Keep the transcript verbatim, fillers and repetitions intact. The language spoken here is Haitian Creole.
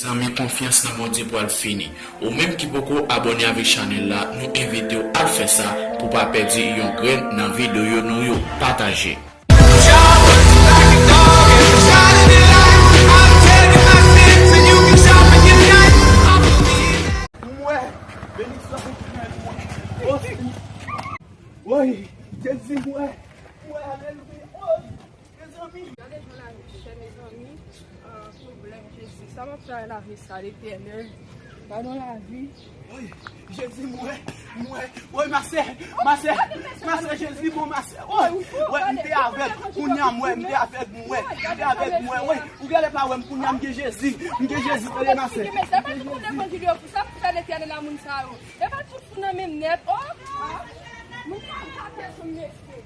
Mezanmi, konfyans nan Bondye pral fini. Ou menm ki poko abòne avèk chanèl la, nou envite w al fè sa pou pa pèdi yon grenn nan videyo nou yo. Pataje. Mwen, benediksyon pou mwen. Woy, Jezi, mwen. Mwen, alelouya. Woy, mezanmi. Gade jan lavi chè, mezanmi. Ah, pwoblèm, Jezi. Sa m ap fè lavi sa, Letènèl? Gade yon lavi. Woy, Jezi, mwen, mwen. Woy, masè, masè, masè, Jezi, bon, masè. Woy, woy, m te avèg, kounye a, mwen, m te avèg, mwen. M te avèg, mwen, woy. Ou genlè pa wè m, kounye a, m gen Jezi. M gen Jezi, tande, masè. Sa pa tout moun nan evanjil yo fou, sa pou fè Letènèl a moun sa yo. E pa tout fou nan menm nèt, oh. Moun sa yo pa bezwen mesye.